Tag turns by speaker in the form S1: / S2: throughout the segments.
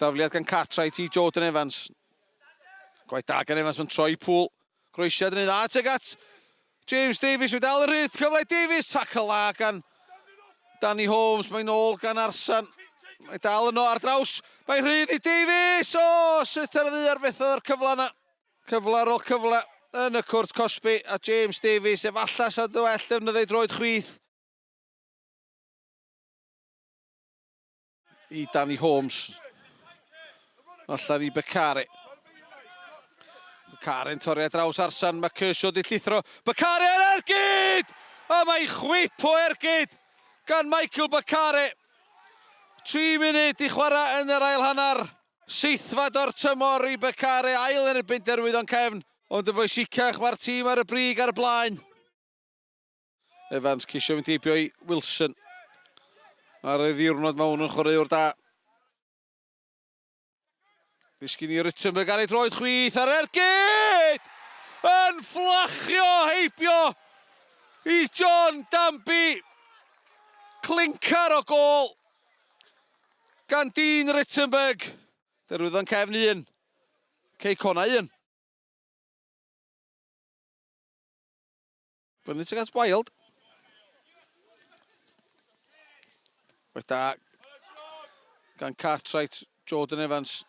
S1: Dafliad gan Cartwright i Jordan Evans. Gwaith da gan Evans, mae'n troi pŵl. Croesiad yn ei dda tuag at James Davies, mae dal yn rhydd, cyfle Davies, tackle dda gan Danny Holmes, mae'n ôl gan Arsan. Mae dal yno ar draws, mae rhydd i Davies, o, sut ar y ddaear fethodd ar cyfle yna. Cyfle ar ôl cyfle yn y cwrt cosbi, a James Davies efallai sa dy well defnyddio ei droed chwith. I Danny Holmes. Allan i Bakare. Bakare'n torri ar draws Arsan. Mae Kershaw di llithro. Bakare ar ergyd! A mae chwip o ergyd gan Michael Bakare. 3 munud i chwarae yn yr ail hanner. Seithfed o'r tymor i Bakare, ail yn erbyn Derwyddon Cefn. Ond yn bwysicach, mae'r tîm ar y brig ar y blaen. Evans ceisio fynd heibio i Wilson. Ar ei ddiwrnod mae hwn yn chwaraewr da. Ddisgyn i Rittenberg ar ei droed chwith ar ergyd! Yn fflachio heibio i John Danby. Clincar o gôl gan Dean Rittenberg. Derwyddon cefn un. Cei Connah un. Fyny tuag at Wild. Waith da gan Cartwright, Jordan Evans.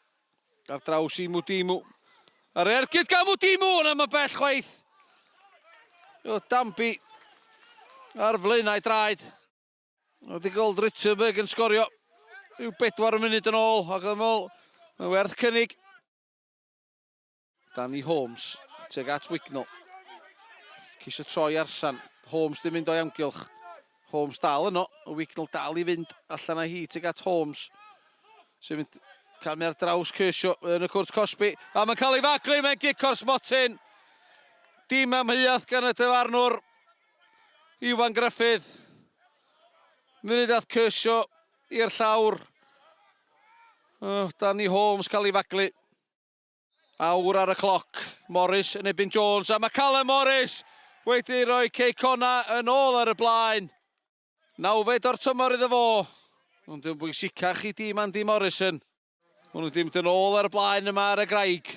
S1: Ar draws i Mudimu. Ar ergyd gan Mudimu, yna mae bell chwaith. O, Dambi ar flaenau draed. Wedi gweld Rittenberg yn sgorio rhyw bedwar munud yn ôl, ac yn ôl, mae'n werth cynnig. Danny Holmes tuag at Wignall. Ceisio troi Arsan. Holmes di mynd o'i amgylch. Holmes dal yno. Wignall dal i fynd allan â hi tuag at Holmes. Sy'n mynd camu ar draws Kershaw yn y cwrt cosbi. A mae'n cael ei faglu, mae'n gic o'r smotyn. Dim amheuaeth gan y dyfarnwr. Iwan Gruffydd. Munud ath Kershaw i'r llawr. Oh, Danny Holmes cael ei faglu. Awr ar y cloc. Morris yn ebyn Jones a mae Callum Morris wedi rhoi Cei Connah yn ôl ar y blaen. Nawfed o'r tymor iddo fo. Ond yn bwysicach i dîm Andy Morrison. Maen nhw ddim yn ôl ar y blaen yma ar y graig.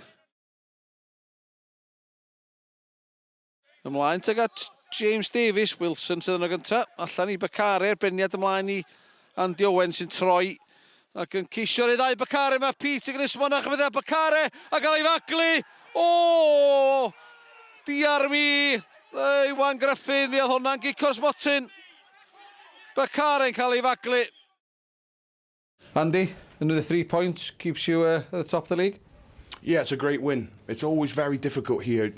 S1: Ymlaen tuag at James Davies, Wilson sydd yno gyntaf, allan i Bakare, beniad ymlaen i Andy Owen sy'n troi ac yn ceisio rhoi ddau Bakare, mae Pete yn gwneud smonach yn Bakare a gael ei faglu! O! Diar mi! Iwan Gruffydd, mi oedd hwnna'n gic o'r smotyn. Bakare'n cael ei faglu. Andy, another 3 points keeps you at the top of the league?
S2: Yeah, it's a great win. It's always very difficult here.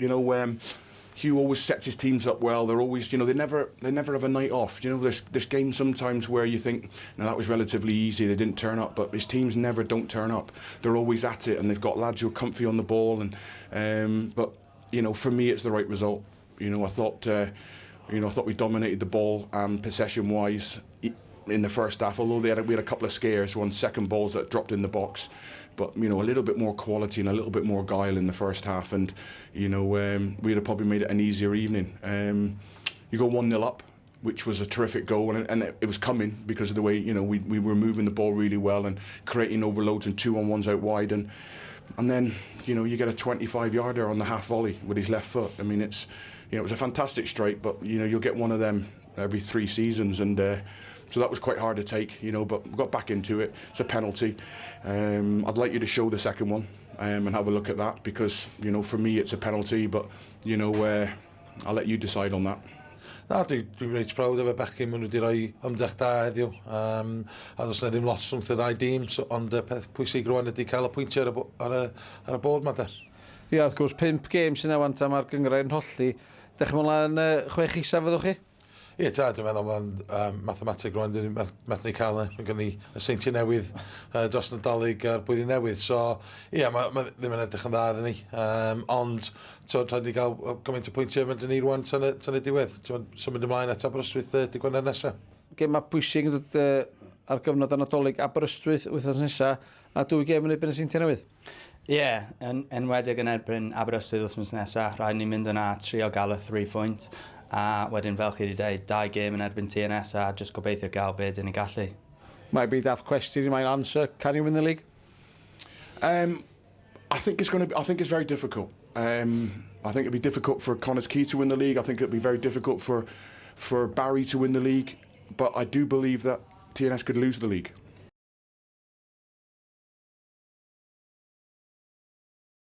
S2: Hugh always sets his teams up well. They're always, you know, they never have a night off. There's games sometimes where you think, "No, that was relatively easy. They didn't turn up," but his teams never don't turn up. They're always at it, and they've got lads who are comfy on the ball. And but for me, it's the right result. I thought we dominated the ball possession wise in the first half, although we had a couple of scares, one second balls that dropped in the box. But a little bit more quality and a little bit more guile in the first half, and we'd have probably made it an easier evening. You go 1-0 up, which was a terrific goal, and it was coming because of the way we were moving the ball really well and creating overloads and 2-on-1s out wide, and then you get a 25 yarder on the half volley with his left foot. I mean, it's you know it was a fantastic strike, but you'll get one of them every three seasons, and so that was quite hard to take, but we got back into it. It's a penalty. I'd like you to show the second one and have a look at that because for me it's a penalty, but I'll let you decide on that.
S3: Na, dwi reit proud efo bechgyn, maen nhw wedi rhoi ymdrech da heddiw. A does na ddim lot rhwng y ddau dîm, so, ond y peth pwysig rwan ydy cael y pwyntiau ar y bord ma de.
S1: Ia, wrth gwrs, pump gêm sy'n ewan tan mae'r gynghrair yn hollti. Dechrau mlaen chwech isaf fyddwch chi?
S3: Ie, ta, dwi'n meddwl mae'n mathemateg rwan, dwi'n methu ni cael e. Mae gen ni y Seintiau Newydd dros Nadolig a'r blwyddyn newydd. So, ie, ma ddim yn edrych yn dda iddyn ni. Ond, so, rhaid ni gael gymaint o pwyntiau mynd ni rwan tan y diwedd. Symud ymlaen at Aberystwyth dydd Gwener nesaf.
S1: Gema bwysig yn dod ar gyfnod y Nadolig, Aberystwyth wythnos nesaf, a dwy gêm yn erbyn y Seintiau Newydd.
S4: Ie, yeah, yn enwedig yn erbyn Aberystwyth wythnos nesaf, rhaid ni mynd yna a trio gael y 3 pwynt. A wedyn, fel chi wedi dweud, dau gêm yn erbyn TNS a just gobeithio gael beth dyn ni gallu.
S1: Might be daft question, you might answer. Can you win the league?
S2: I think it's going to. I think it's very difficult. I think it'd be difficult for Connah's Quay to win the league. I think it'd be very difficult for Barry to win the league. But I do believe that TNS could lose the league.